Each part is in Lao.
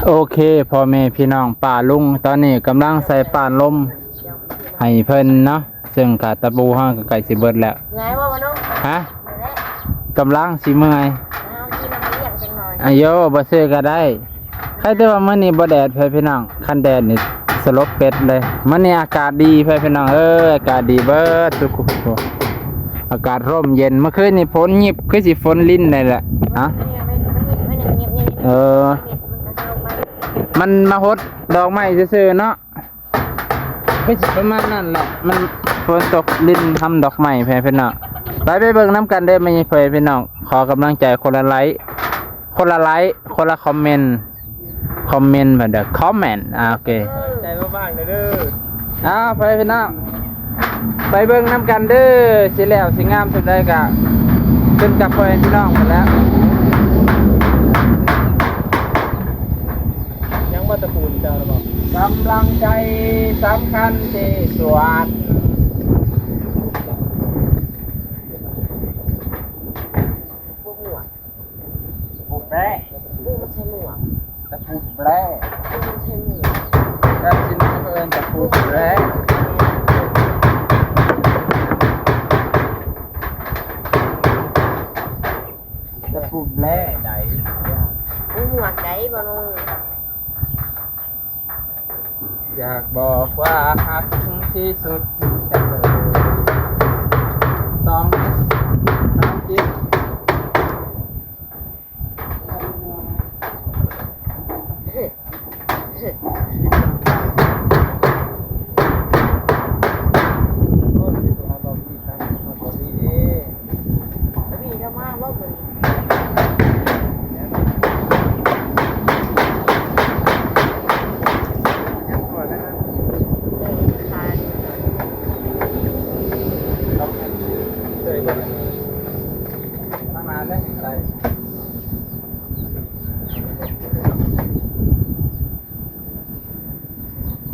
ໂອເຄ ພໍ່ແມ່ພີ່ນ້ອງ ປ້າລຸງ ຕອນນີ້ກຳລັງໃສ່ປ້ານລົມໃຫ້ເພິ່ນເນາະ ເຊິ່ງກະຕະປູເຮົາກະໃກ້ຊິເບິດແລ້ວ. ເມື່ອຍບໍ່ ບໍ່ນ້ອງ? ຮະ? ເມື່ອຍແລ້ວ ກຳລັງຊິເມື່ອຍ. ເອົາ ຊິນຳມາລ້ຽງຈັກໜ່ອຍ. ອາໂຍ ບໍ່ຊື້ກະໄດ້. ໃຄແຕ່ວ່າມື້ນີ້ບໍ່ແດດເພິ່ນພີ່ນ້ອງ, ຄັນແດດນີ້ສະຫຼົບເປັດເລີຍ. ມື້ນີ້ອາກາດດີເພິ່ນພີ່ນ້ອງເອີຍ, ອາກາດດີເບິດທຸກຄົນ, ອາກາດຮົ່ມເຢັນ. ເມື່ອຄືນນີ້ຝົນຫຍິບ ຄືຊິຝົນລິນໄດ້ແຫຼະ. ຮະ? ເອີ ມັນມາຫົດດອກໄມ້ຊື່ໆເນາະ. ຄືຊິປະມານນັ້ນແຫຼະ, ມັນຝົນຕົກລິນທຳດອກໄມ້ແພເພິ່ນເນາະ. ໄປ ໄປເບິ່ງນຳກັນເດີ ແມ່ນຫຍັງເພິ່ນພີ່ນ້ອງ. ຂໍກຳລັງໃຈຄົນລະໄລ ຄົນລະໄລ ຄົນລະຄອມເມັນ ຄອມເມັນເພິ່ນເດີ ຄອມເມັນ. ອ່າ ໂອເຄ ໃຈມາບ້າງເດີ. ອ້າວ ໄປພີ່ນ້ອງ ໄປເບິ່ງນຳກັນເດີ. ຊິແລ້ວຊິງາມສ່ຳໃດກະຂຶ້ນກັບພໍ່ແມ່ພີ່ນ້ອງພຸ້ນແຫຼະ. ຍັງບໍ່ຕະປູນເຈົ້າລະບໍ່? ກຳລັງໃຈສຳຄັນທີ່ສຸດ. ບໍ່ໝວກ ຕະປູແປ ບໍ່ໃສ່ໝວກ ຕະປູແປ ບໍ່ໃສ່ໝວກ ແລ້ວຊິເອີ້ນຕະປູແປ. ຕະປູແປໃດ ບໍ່ໝວກໃດບໍ່ນ້ອງ. ຢາກບອກວ່າຮັກທີ່ສຸດ. ສອງ ສາມ ສີ່.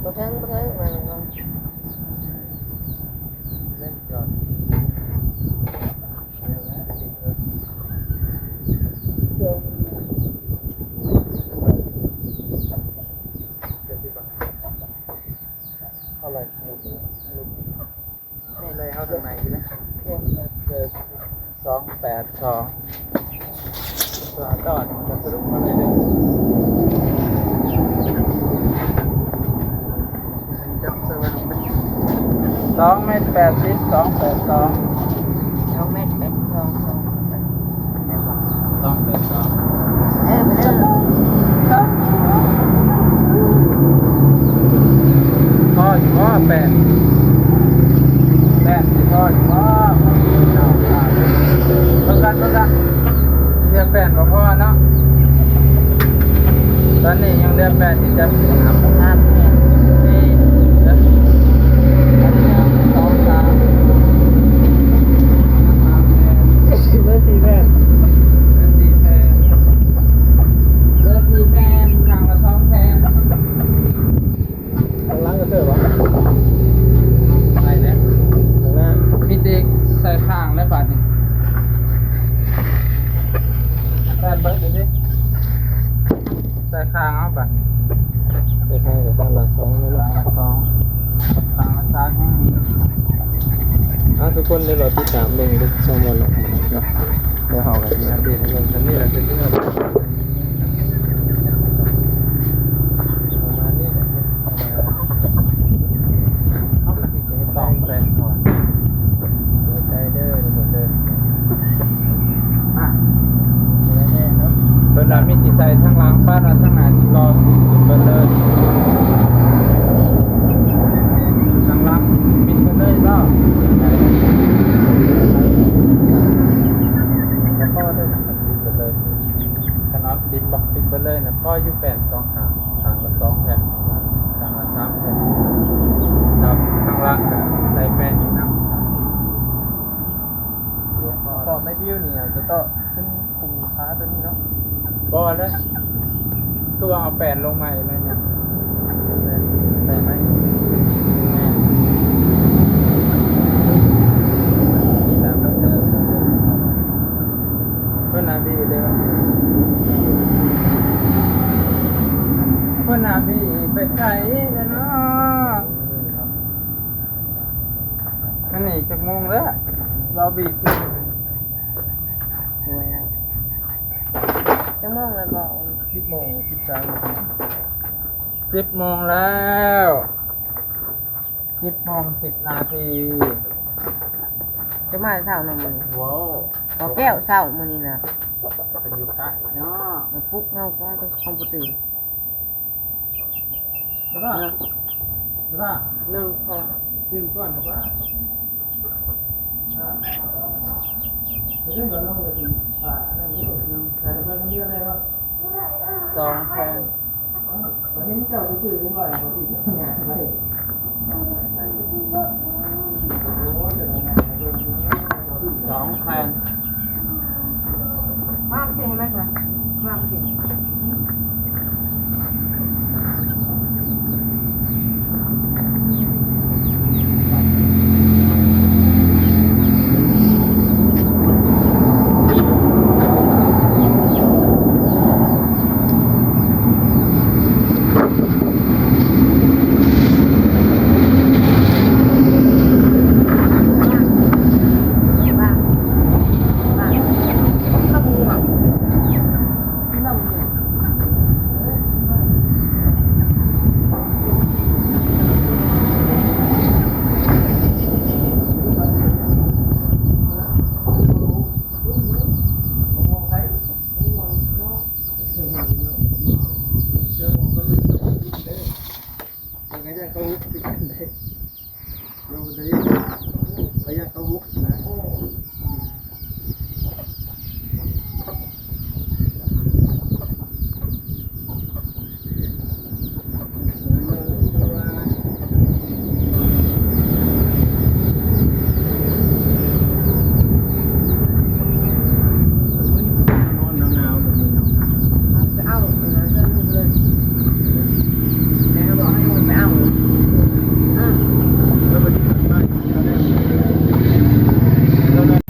ບໍ່ເຖິງ ບໍ່ເຖິງ ເທົ່າໃດ? ໄດ້ເຮົາທາງໃນຢູ່ເດ້. ສອງແປດສອງ ຕົວຕໍ່ນີ້ມັນກະສະດຸດມາເລີຍເດ້. ຈັບໃສ່ໄວ້ ສອງແມັດແປດສິບ ສອງແປດສອງ ສອງແມັດແປດສອງ ສອງແປດສອງ ເອີ ໄປເລີຍ. ພໍຢູ່ບໍ່ ແປດ ແປດ ພໍຢູ່ບໍ່? ເບິ່ງກັນ ເບິ່ງກັນ ເຫຼືອແປດບໍ່ພໍເນາະ. ຕອນນີ້ຍັງເຫຼືອແປດທີ່ຈະ ສາມແປດ ນີ້ ເອີ ສອງ ສາມ ເຫຼືອສີ່ແຜ່ນ ເຫຼືອສີ່ແຜ່ນ ເຫຼືອສີ່ແຜ່ນ ຂ້າງລະສອງແຜ່ນ. ຂ້າງຫຼັງກະເຕີບ ໄປແລ້ວ ຂ້າງໜ້າ ມີແຕ່ໃສ່ຂ້າງແລ້ວບາດນີ້. ແປດເບິ່ງດູຊິ ໃສ່ຂ້າງເອົາບາດນີ້ ໃສ່ຂ້າງກະຂ້າງລະສອງເນາະ ຂ້າງລະສອງ ຂ້າງລະສາມແຫ່ງນີ້. ເອົາ ທຸກຄົນ ດຽວລໍຕິດຕາມເບິ່ງເດີ ຊ່ອງບ່າວນົກເນາະ. ດຽວເຮົາກະຊິອັບເດດໃຫ້ເບິ່ງສ່ຳນີ້ແຫຼະ ເປັນເລື່ອງ ປະມານນີ້ແຫຼະ. ເຮົາກະຊິເຮັດຕ້ອງແປນກ່ອນ ດີໃຈເດີທຸກຄົນເດີ. ມາ ເພິ່ນວ່າມີຊິໃສ່ທາງຫຼັງ ປານວ່າທາງໜ້າຊິຫຼໍ່ເບິດເລີຍ. ທາງຫຼັງປິດເບິດເລີຍບໍ່? ແລ້ວກໍເດີ ປິດເບິດເລີຍ. ຄັນເອົາດິນບລັອກປິດເບິດເລີຍນະ ພໍຢູ່ແປນສອງຂ້າງ ຂ້າງລະສອງແຜ່ນ ຂ້າງລະສາມແຜ່ນ ແລ້ວຂ້າງຫຼັງກະໃສ່ແປນອີກນຳ. ຕໍ່ໄມ້ດິ້ວນີ້ ຈະຕໍ່ເຊິ່ງຄຸມຄາໂຕນີ້ເນາະ. ບໍ່ແລ້ວ ຄືວ່າເອົາແປນລົງໃໝ່ແມ່ນຫຍັງ? ແປນໃໝ່ ແມ່ນ ເພິ່ນນະບີເດ້. ມັນໜ້າພີ່ໄປໃສແລ້ວເນາະ? ອັນນີ້ຈັກໂມງແລ້ວ? ເວົ້າບີກ ໂອ້ຍ ຈັກໂມງແລ້ວບໍ? ສິບໂມງສິບສາມນາທີ. ສິບໂມງແລ້ວ. ສິບໂມງສິບນາທີ. ຈະມາເຊົ້ານຳມື້ນີ້. ວ້າວ ບໍ່ແກ້ວເຊົ້າມື້ນີ້ນະ. ເປັນຢູ່ໃກ້ເນາະ. ມາປຸກເຮົາກໍເຮົາບໍ່ຕື່ນ. ເນາະ ໜຶ່ງ ສອງ ຕື່ນກ່ອນບໍ່? ສອງແຜ່ນ ສອງແຜ່ນ ວາງເສຍໃຫ້ມັນ ວາງເສຍ.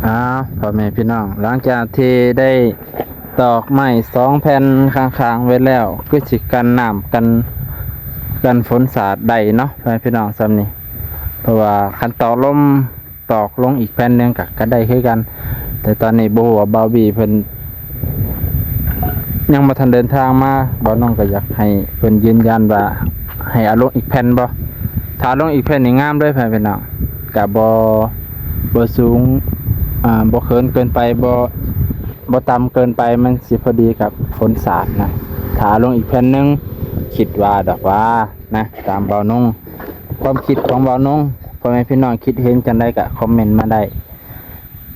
ອ້າວ ພໍ່ແມ່ພີ່ນ້ອງ ຫຼັງຈາກທີ່ໄດ້ຕອກໄມ້ສອງແຜ່ນຄ້າງໆໄວ້ແລ້ວ ຄືຊິກັນນ້ຳ ກັນ ກັນຝົນສາດໄດ້ເນາະ ພໍ່ແມ່ພີ່ນ້ອງ ສ່ຳນີ້ ເພາະວ່າຄັນຕອກລົມ ຕອກລົງອີກແຜ່ນໜຶ່ງກະ ກະໄດ້ຄືກັນ. ແຕ່ຕອນນີ້ບໍ່ຮູ້ວ່າບ່າວບີເພິ່ນຍັງບໍ່ທັນເດີນທາງມາ. ບ່າວນົງກໍຢາກໃຫ້ເພິ່ນຢືນຢັນວ່າໃຫ້ເອົາລົງອີກແຜ່ນບໍ່? ຖ້າເອົາລົງອີກແຜ່ນນີ້ງາມເລີຍ ພໍ່ແມ່ພີ່ນ້ອງ. ກະບໍ່ ບໍ່ສູງ ອ່າ ບໍ່ເຂີນເກີນໄປ ບໍ່ ບໍ່ຕ່ຳເກີນໄປ ມັນຊິພໍດີກັບຝົນສາດນະ. ຖ້າເອົາລົງອີກແຜ່ນໜຶ່ງ ຄິດວ່າດອກວ່າ ນະ ຕາມບ່າວນົງ ຄວາມຄິດຂອງບ່າວນົງ. ພໍ່ແມ່ພີ່ນ້ອງຄິດເຫັນຈັ່ງໃດກໍຄອມເມັນມາໄດ້.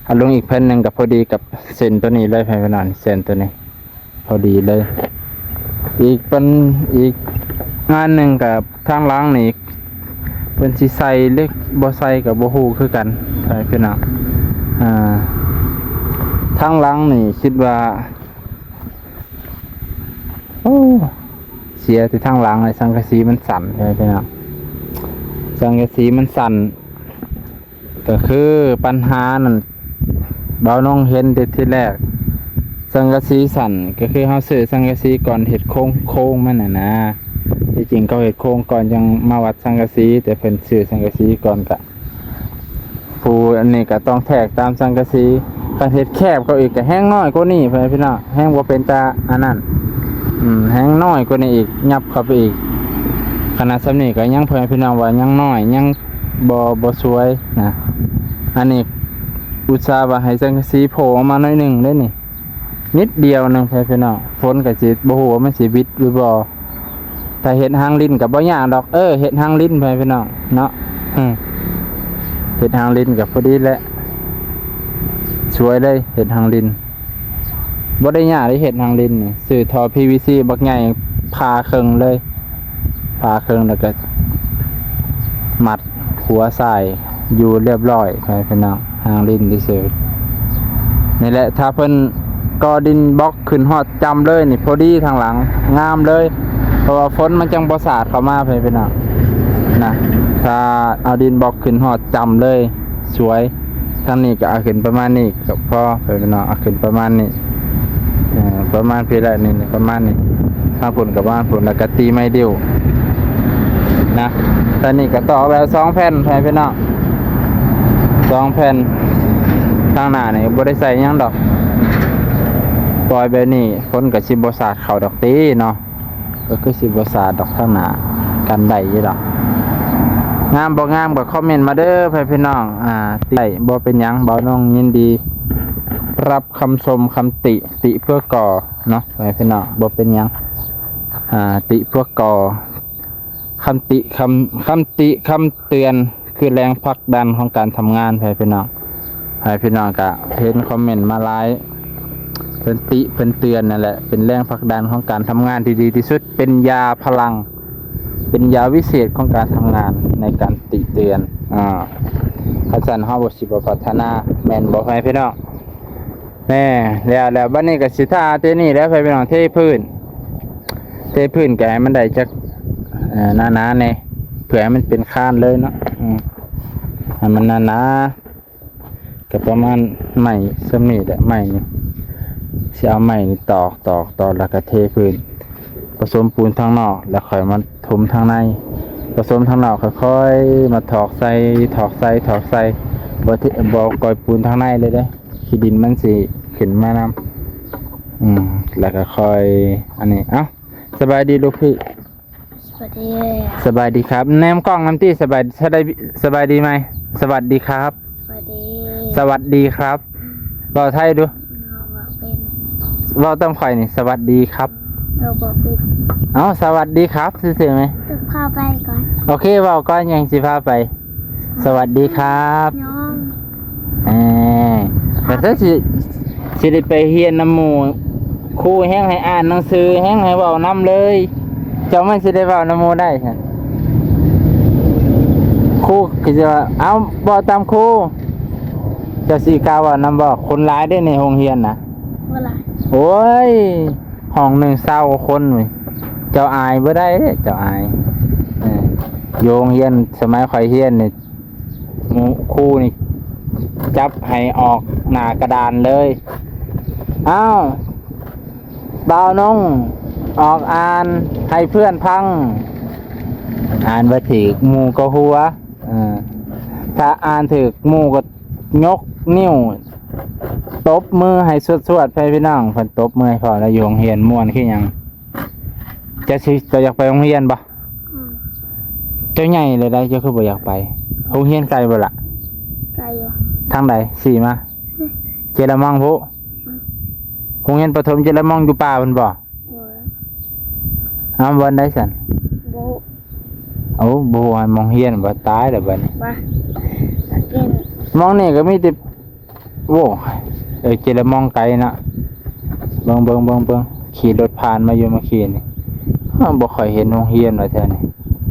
ເອົາລົງອີກແຜ່ນໜຶ່ງກໍພໍດີກັບເສັ້ນໂຕນີ້ເລີຍ ພໍ່ແມ່ພີ່ນ້ອງ ເສັ້ນໂຕນີ້ພໍດີເລີຍ. ອີກເປັນ ອີກງານໜຶ່ງກໍທາງຫຼັງນີ້ ເພິ່ນຊິໃສ່ເຫຼັກ ບໍ່ໃສ່ກໍບໍ່ຮູ້ຄືກັນ ພໍ່ແມ່ພີ່ນ້ອງ. ອ່າ ທາງຫຼັງນີ້ຄິດວ່າ ໂອ້ ເສຍແຕ່ທາງຫຼັງ ສັງກະສີມັນສັ້ນ ພີ່ນ້ອງ. ສັງກະສີມັນສັ້ນ ກໍຄືປັນຫານັ້ນ ບ່າວນົງເຫັນແຕ່ທີແລກ ສັງກະສີສັ້ນ ກໍຄືເຮົາຊື້ສັງກະສີກ່ອນເຮັດໂຄງ ໂຄງມັນຫັ້ນນະ. ທີ່ຈິງເຂົາເຮັດໂຄງກ່ອນ ຈັ່ງມາວັດສັງກະສີ ແຕ່ເພິ່ນຊື້ສັງກະສີກ່ອນ ກະ ຜູ້ອັນນີ້ກໍຕ້ອງແທກຕາມສັງກະສີ. ຄັນເຮັດແຄບເຂົ້າອີກກໍແຮງນ້ອຍກວ່ານີ້ ພີ່ນ້ອງ ແຮງບໍ່ເປັນຕາອັນນັ້ນ. ອືມ ແຮງນ້ອຍກວ່ານີ້ອີກ ຍັບເຂົ້າໄປອີກ. ຂະໜາດສ່ຳນີ້ກໍຍັງ ພໍ່ແມ່ພີ່ນ້ອງ ວ່າຍັງນ້ອຍ ຍັງບໍ່ ບໍ່ສວຍນະ. ອັນນີ້ອຸດສ່າວ່າໃຫ້ສັງກະສີໂຜ່ອອກມາໜ້ອຍໜຶ່ງເດ້ນີ້. ນິດດຽວໜຶ່ງ ພີ່ນ້ອງ. ຝົນກໍຊິ ບໍ່ຮູ້ວ່າມັນຊິຫວິດຫຼືບໍ່. ຖ້າເຮັດຮາງລິ້ນກໍບໍ່ຍາກດອກ. ເອີ ເຮັດຮາງລິ້ນ ພີ່ນ້ອງເນາະ. ເອີ ເຮັດຮາງລິ້ນກໍພໍດີແຫຼະ ສວຍເລີຍ ເຮັດຮາງລິ້ນ. ບໍ່ໄດ້ຍາກເດ້ ເຮັດຮາງລິ້ນນີ້. ຊື້ທໍ່ພີວີຊີບັກໃຫຍ່ ຜ່າເຄິ່ງເລີຍ. ຜ່າເຄິ່ງແລ້ວກໍມັດຫົວຊາຍຢູ່ລຽບລ້ອຍ ພີ່ນ້ອງ. ຮາງລິ້ນຊື່ໆ ນີ້ແຫຼະ. ຖ້າເພິ່ນກໍ່ດິນບລັອກຂຶ້ນຮອດຈ້ຳເລີຍນີ້ ພໍດີທາງຫຼັງ ງາມເລີຍ. ເພາະວ່າຝົນມັນຈັ່ງບໍ່ສາດເຂົ້າມາ ພີ່ນ້ອງນະ. ຖ້າເອົາດິນບລັອກຂຶ້ນຮອດຈ້ຳເລີຍ ສວຍ. ທາງນີ້ກໍເອົາຂຶ້ນປະມານນີ້ກໍພໍ ພີ່ນ້ອງ. ເອົາຂຶ້ນປະມານນີ້ ເອີ ປະມານພີ້ແຫຼະ ນີ້ ປະມານນີ້. ທາງພຸ້ນກໍບ້ານພຸ້ນ ແລ້ວກໍຕີໄມ້ດິ້ວນະ. ຕອນນີ້ກໍຕອກແລ້ວສອງແຜ່ນ ໃຫ້ພີ່ນ້ອງ ສອງແຜ່ນ. ທາງໜ້ານີ້ບໍ່ໄດ້ໃສ່ຫຍັງດອກ ປ່ອຍແບບນີ້ ຝົນກໍຊິບໍ່ສາດເຂົ້າດອກຕິເນາະ. ກໍຄືຊິບໍ່ສາດດອກ ທາງໜ້າກັນໄດ້ຢູ່ດອກ. ງາມບໍ່ງາມກໍຄອມເມັນມາເດີ ໃຫ້ພີ່ນ້ອງ ອ່າ ຕິໄດ້ບໍ່ເປັນຫຍັງ ບ່າວນ້ອງຍິນດີຮັບຄຳຊົມຄຳຕິ ຕິເພື່ອກໍ່ເນາະ ໃຫ້ພີ່ນ້ອງ ບໍ່ເປັນຫຍັງ ອ່າ ຕິເພື່ອກໍ່. ຄຳຕິ ຄຳ ຄຳຕິ ຄຳເຕືອນ ຄືແຮງຜັກດັນຂອງການທຳງານ ໃຫ້ພີ່ນ້ອງ ໃຫ້ພີ່ນ້ອງກະເຫັນຄອມເມັນມາຫຼາຍ ເພິ່ນຕິເພິ່ນເຕືອນນັ້ນແຫຼະ ເປັນແຮງຜັກດັນຂອງການທຳງານທີ່ດີທີ່ສຸດ ເປັນຢາພະລັງ ເປັນຢາວິເສດຂອງການທຳງານໃນການຕິເຕືອນ. ອ່າ ຄັນຊັ້ນເຮົາກໍຊິບໍ່ພັດທະນາ ແມ່ນບໍ່ ໃຫ້ພີ່ນ້ອງ? ແນ່ ແລ້ວ ແລ້ວບັດນີ້ກໍຊິທາເທນີ້ແຫຼະ ໃຫ້ພີ່ນ້ອງ ເທພື້ນ ເທພື້ນກໍໃຫ້ມັນໄດ້ຈັກ ເອີ ໜາໆແດ່ ເພື່ອໃຫ້ມັນເປັນຄານເລີຍເນາະ. ອືມ ໃຫ້ມັນໜາໆ ກໍປະມານໄມ້ສ່ຳນີ້ແຫຼະ ໄມ້ນີ້ ຊິເອົາໄມ້ນີ້ຕອກ ຕອກ ຕອກ ແລ້ວກໍເທພື້ນ ປະສົມປູນທາງນອກ ແລ້ວຄ່ອຍມາຖົມທາງໃນ ປະສົມທາງນອກ ຄ່ອຍໆມາຖອກໃສ່ ຖອກໃສ່ ຖອກໃສ່ ບໍ່ ບໍ່ກ່ອຍປູນທາງໃນເລີຍເດ້ ຂີ້ດິນມັນຊິຂຶ້ນມານຳ. ອືມ ແລ້ວກໍຄ່ອຍອັນນີ້ ເອົ້າ ສະບາຍດີລູກພີ່. ສະບາຍດີ ສະບາຍດີຄັບ ແນມກ້ອງນຳຕິ ສະບາຍ ສະບາຍ ສະບາຍດີໄໝ? ສະຫວັດດີຄັບ ສະຫວັດດີ ສະຫວັດດີຄັບ ເວົ້າໄທດູ ເວົ້າບໍ່ເປັນ ເວົ້າຕາມຂ້ອຍນີ້ ສະຫວັດດີຄັບ ເວົ້າບໍ່ເປັນ ເອົ້າ ສະຫວັດດີຄັບ ຊື່ໆແມ ຕ້ອງພາໄປກ່ອນ ໂອເຄ ເວົ້າກ່ອນ ຍັງຊິພາໄປ ສະຫວັດດີຄັບ ນ້ອງ ເອີ ແຕ່ຖ້າຊິ ຊິໄດ້ໄປຮຽນນຳໝູ່ ຄູແຮງໃຫ້ອ່ານໜັງສື ແຮງໃຫ້ເວົ້ານຳເລີຍ ເຈົ້າມັນຊິໄດ້ເວົ້ານຳໝູ່ໄດ້ຊັ້ນ ຄູກໍຊິວ່າ ເອົ້າ ເວົ້າຕາມຄູ ເຈົ້າຊິກ້າເວົ້ານຳບໍ່? ຄົນຫຼາຍເດ້ໃນໂຮງຮຽນນະ ບໍ່ຫຼາຍ ໂອ້ຍ ຫ້ອງໜຶ່ງຊາວກວ່າຄົນ ເຈົ້າອາຍບໍ່ໄດ້ເດ້ ເຈົ້າອາຍ ເອີ ຢູ່ໂຮງຮຽນ ສະໄໝຂ້ອຍຮຽນນີ້ ໝູ່ຄູນີ້ຈັບໃຫ້ອອກໜ້າກະດານເລີຍ ອ້າວ ບ່າວນົງ ອອກອ່ານໃຫ້ເພື່ອນຟັງ ອ່ານບໍ່ຖືກໝູ່ກໍຫົວ ເອີ ຖ້າອ່ານຖືກໝູ່ກໍຍົກນິ້ວຕົບມືໃຫ້ສວດໆ ໃຫ້ພີ່ນ້ອງ ເພິ່ນຕົບມືໃຫ້ພ້ອມ ແລ້ວຢູ່ໂຮງຮຽນມ່ວນຄືຫຍັງ ເຈົ້າຊິ ເຈົ້າຢາກໄປໂຮງຮຽນບໍ່? ອືມ ເຈົ້າໃຫຍ່ແລ້ວໃດ ເຈົ້າຄືບໍ່ຢາກໄປ? ໂຮງຮຽນໄກບໍ່ລະ? ໄກຢູ່ ທາງໃດ? ຊີ້ມາ ເຈລະມັງພຸ້ນ ອືມ ໂຮງຮຽນປະຖົມເຈລະມັງຢູ່ປ່າພຸ້ນບໍ່? ບໍ່ ເອົ້າ ບ່ອນໃດຊັ້ນ? ບໍ່ ໂອ້ ບໍ່ຮູ້ ໝ່ອງຮຽນບໍ່? ຕາຍແລ້ວບັດນີ້ ມາ ກິນ ໝ່ອງນີ້ກໍມີແຕ່ ໂອ້ ເອີ ເຈລະມັງໄກນະ ເບິ່ງ ເບິ່ງ ເບິ່ງ ເບິ່ງ ຂີ່ລົດຜ່ານມາຢູ່ເມື່ອກີ້ນີ້ ເຮົາບໍ່ຄ່ອຍເຫັນໂຮງຮຽນວ່າແຖວນີ້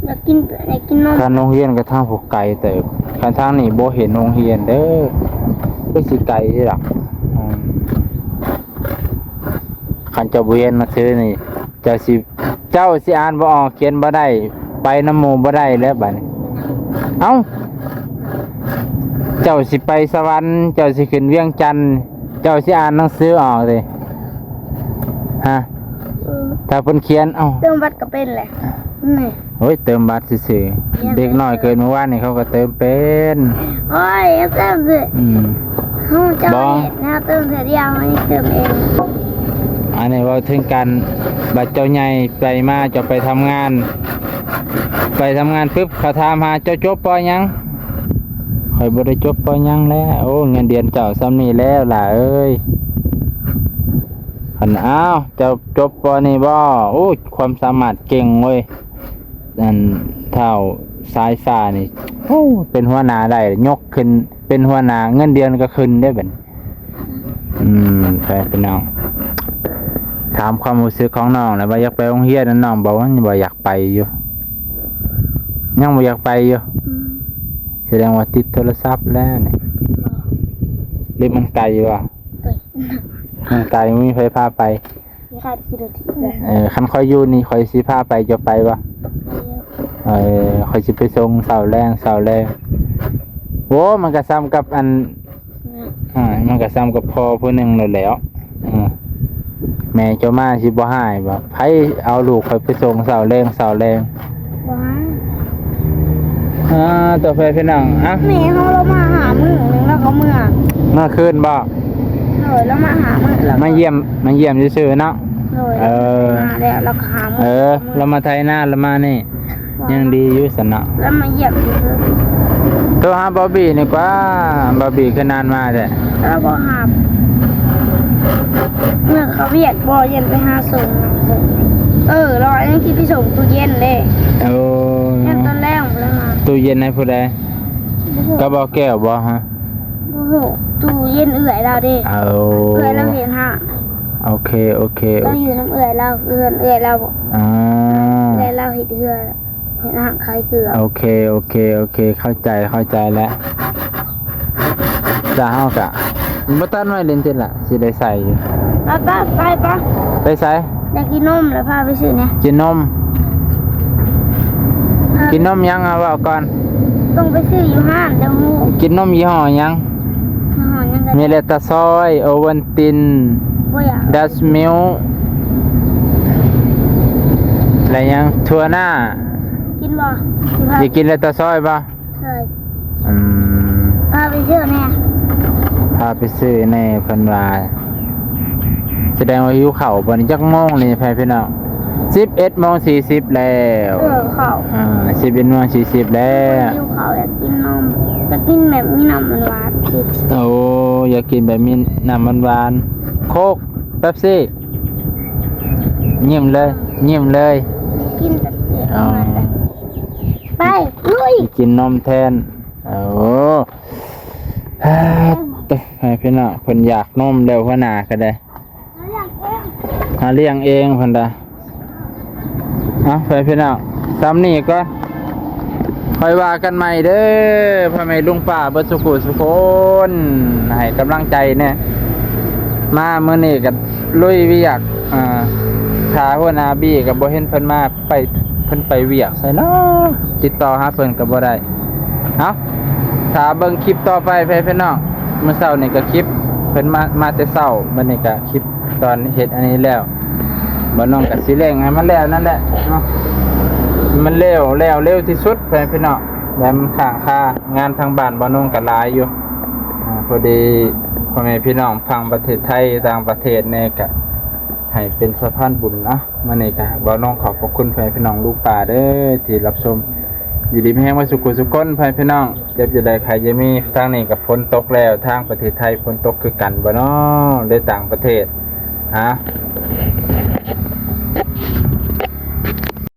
ຢາກກິນ ຢາກກິນນົມ ຄັນໂຮງຮຽນກໍທາງຜູ້ໄກເຕີບ ຄັນທາງນີ້ບໍ່ເຫັນໂຮງຮຽນເດີ ຄືຊິໄກເດ້ລະ ອືມ ຄັນເຈົ້າບໍ່ຮຽນໜັງສືນີ້ ເຈົ້າຊິ ເຈົ້າຊິອ່ານບໍ່ອອກ ຂຽນບໍ່ໄດ້ ໄປນຳໝູ່ບໍ່ໄດ້ແລ້ວບັດນີ້ ເອົ້າ ເຈົ້າຊິໄປສະຫວັນ ເຈົ້າຊິຂຶ້ນວຽງຈັນ ເຈົ້າຊິອ່ານໜັງສືອອກຕິ ຮະ? ເອີ ຖ້າເພິ່ນຂຽນ ເອົ້າ ເຕີມບັດກໍເປັນແຫຼະ ນີ້ ໂອ້ຍ ເຕີມບັດຊື່ໆ ເດັກນ້ອຍເກີດມື້ວານນີ້ເຂົາກໍເຕີມເປັນ ໂອ້ຍ ເຕີມເຖາະ ອືມ ເຮົາເຈົ້າ ບໍ່ ເຮັດແນວເຕີມເທື່ອດຽວ ອັນນີ້ເຕີມເອງ ອັນນີ້ເວົ້າເຖິງການ ບັດເຈົ້າໃຫຍ່ໄປມາ ເຈົ້າໄປທຳງານ ໄປທຳງານປຶບ ເຂົາຖາມຫາ ເຈົ້າຈົບ ປໍ ຫຍັງ? ຂ້ອຍບໍ່ໄດ້ຈົບ ປໍ ຫຍັງແຫຼະ ໂອ້ ເງິນເດືອນເຈົ້າສ່ຳນີ້ແຫຼະຫຼ້າເອີຍ ຄັນ ອ້າວ ເຈົ້າຈົບ ປໍ ນີ້ບໍ? ໂອ້ ຄວາມສາມາດເກັ່ງເວີຍ ອັນທ້າວສາຍຟ້ານີ້ ໂອ້ ເປັນຫົວໜ້າໄດ້ ຍົກຂຶ້ນເປັນຫົວໜ້າ ເງິນເດືອນກໍຂຶ້ນເດ້ບັດນີ້ ອືມ ໄປພີ່ນ້ອງ ຖາມຄວາມຮູ້ສຶກຂອງນ້ອງແຫຼະ ວ່າຢາກໄປໂຮງຮຽນ ນ້ອງບອກວ່າຍັງບໍ່ຢາກໄປຢູ່ ຍັງບໍ່ຢາກໄປຢູ່ ອືມ ສະແດງວ່າຕິດໂທລະສັບແລ້ວນີ້ ບໍ່ ຫຼືມັນໄກວະ? ໄກ ມັນໄກ ບໍ່ມີໃຜພາໄປ ມີຄ່າທີ່ລົດຖີບເລີຍ ເອີ ຄັນຂ້ອຍຢູ່ນີ້ ຂ້ອຍຊິພາໄປ ເຈົ້າໄປບໍ່? ໄປຢູ່ ເອີ ຂ້ອຍຊິໄປສົ່ງເຊົ້າແລງ ເຊົ້າແລງ ໂອ້ ມັນກໍສ່ຳກັບອັນ ອືມ ອ່າ ມັນກໍສ່ຳກັບພໍ່ຜູ້ໜຶ່ງນັ້ນແຫຼະ ອືມ ແມ່ເຈົ້າມາຊິບໍ່ຮ້າຍບໍ່? ໃຜເອົາລູກຂ້ອຍໄປສົ່ງເຊົ້າແລງ ເຊົ້າແລງ? ບໍ່ຮ້າຍ. ອ່າ ຕໍ່ໄປພີ່ນ້ອງ ອ່ະ ແມ່ເຮົາລາວມາຫາມື້ໜຶ່ງ ລາວກໍເມືອ. ເມື່ອຄືນບໍ່? ໂດຍ ລາວມາຫາມື້ ລາວມາຢ້ຽມ ມາຢ້ຽມຊື່ໆເນາະ. ໂດຍ ເອີ ມາແລ້ວ ລາວກໍຫາມື້ ເອີ ລາວມາໄຖນາ ລາວມານີ້ ຍັງດີຢູ່ຊັ້ນເນາະ ລາວມາຢ້ຽມຊື່ໆ. ໂທຫາບອບບີ້ນີ້ກວ່າ ບອບບີ້ຄືນານມາແທ້. ລາວບໍ່ຮັບ ເມື່ອເຂົາວຽກບໍ່ ຢ້ານໄປຫາສົ່ງ. ເອີ ລາວຍັງຊິໄປສົ່ງຕູ້ເຢັນເດ້. ໂອ້ ຍັງຕອນແລງບໍ່ໄດ້ມາ. ຕູ້ເຢັນໃຫ້ຜູ້ໃດ? ບໍ່ຮູ້ ກັບບໍ່ແກ້ວບໍ່ຮະ? ບໍ່ຮູ້ ຕູ້ເຢັນເອື້ອຍລາວເດ້. ເອົາ ເອື້ອຍລາວເຮັດຮ້ານ. ໂອເຄ ໂອເຄ ລາວຢູ່ນຳເອື້ອຍລາວ ເຮືອນເອື້ອຍລາວ. ອໍ ເອື້ອຍລາວເຮັດເຮືອນ ເຮັດຮ້ານຂາຍເຄື່ອງ. ໂອເຄ ໂອເຄ ໂອເຄ ເຂົ້າໃຈ ເຂົ້າໃຈແລ້ວ. ລະເຮົາກະບໍ່ຕັດໄວ້ຫຼິ້ນຕິລະ ຊິໄດ້ໃສ່ຢູ່. ໄປ ໄປ ໄປ ໄປ ໄປໃສ? ຢາກກິນນົມ ລະພາໄປຊື້ແດ່. ກິນນົມ? ພາ ກິນນົມຫຍັງ ເອົາເວົ້າກ່ອນ. ຕ້ອງໄປຊື້ຢູ່ຮ້ານ ຈັ່ງຮູ້. ກິນນົມຍີ່ຫໍ້ຫຍັງ? ຍີ່ຫໍ້ຫຍັງກໍໄດ້. ມີແລຕາຊອຍ, ໂອວັນຕິນ, ບໍ່ຢາກ. ດັດມິວ ແລະຫຍັງ? ຖົ່ວນາ. ກິນບໍ່? ຊິພາ ຢາກກິນແລຕາຊອຍບໍ່? ເອີ ອືມ ພາໄປຊື້ແດ່ ພາໄປຊື້ແດ່ ເພິ່ນວ່າ. ສະແດງວ່າຫິວເຂົ້າບໍ່ນີ້? ຈັກໂມງນີ້ ແພພີ່ນ້ອງ? ສິບເອັດໂມງສີ່ສິບແລ້ວ. ເອີ ເຂົ້າ ອ່າ ສິບເອັດໂມງສີ່ສິບແລ້ວ. ຫິວເຂົ້າ ຢາກກິນນົມ ຢາກກິນແບບມີນ້ຳຫວານໆ. ໂອ້ ຢາກກິນແບບມີນ້ຳຫວານໆ ໂຄກ ເປັບຊີ. ຍິ້ມເລີຍ ຍິ້ມເລີຍ. ກິນແປັບຊີ ອໍ ໄປ ລຸຍ ກິນນົມແທນ. ໂອ້ ເອີ ໃຫ້ພີ່ນ້ອງເພິ່ນຢາກນົມແລ້ວ ຫົວໜ້າກໍໄດ້ ຫາລ້ຽງເອງເພິ່ນດາ. ເອົາ ໃຫ້ພີ່ນ້ອງ ສ່ຳນີ້ກ່ອນ ຄ່ອຍວ່າກັນໃໝ່ເດີ ພໍ່ແມ່ລຸງປ້າເບິດສູ່ຜູ້ສູ່ຄົນ ໃຫ້ກຳລັງໃຈແດ່. ມາມື້ນີ້ກໍລຸຍວຽກ ອ່າ ຖ້າຫົວໜ້າບີກໍບໍ່ເຫັນເພິ່ນມາ. ໄປ ເພິ່ນໄປວຽກໃສເນາະ ຕິດຕໍ່ຫາເພິ່ນກໍບໍ່ໄດ້. ເອົາ ຖ້າເບິ່ງຄລິບຕໍ່ໄປ ແຟນພີ່ນ້ອງ. ມື້ເຊົ້ານີ້ກໍຄລິບເພິ່ນມາ ມາແຕ່ເຊົ້າ ບັດນີ້ກໍຄລິບຕອນເຮັດອັນນີ້ແລ້ວ. ບ່າວນົງກໍຊິເລັ່ງໃຫ້ມັນແລ້ວນັ້ນແຫຼະເນາະ ມັນແລ້ວ ແລ້ວເລັວທີ່ສຸດ ແຟນພີ່ນ້ອງ. ແລ້ວມັນຄ້າງຄາ ງານທາງບ້ານບ່າວນົງກໍຫຼາຍຢູ່. ອ່າ ພໍດີພໍ່ແມ່ພີ່ນ້ອງຝັ່ງປະເທດໄທ ຕ່າງປະເທດແດ່ ກໍໃຫ້ເປັນສະພານບຸນເນາະ. ມື້ນີ້ກະບ່າວນົງຂອບພະຄຸນພໍ່ແມ່ພີ່ນ້ອງລຸງປ້າເດີ ທີ່ຮັບຊົມ. ຢູ່ດີມີແຮງເບິດສູ່ຜູ້ສູ່ຄົນ ພໍ່ແມ່ພີ່ນ້ອງ. ເຈັບຢ່າໄດ້ໄຂ້ຢ່າມີ. ທາງນີ້ກະຝົນຕົກແລ້ວ ທາງປະເທດໄທຝົນຕົກຄືກັນບໍ່ເນາະ ຫຼືຕ່າງປະເທດ? ຮະ